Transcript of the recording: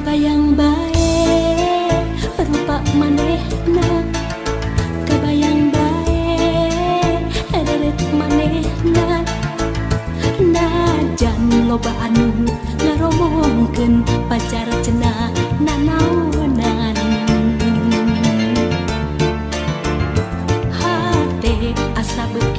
Kabayang bae rupa manehna, kabayang bae reret manehna. Najan loba anu ngaromongkeun pacar cenah nanaonan, hate asa beuki.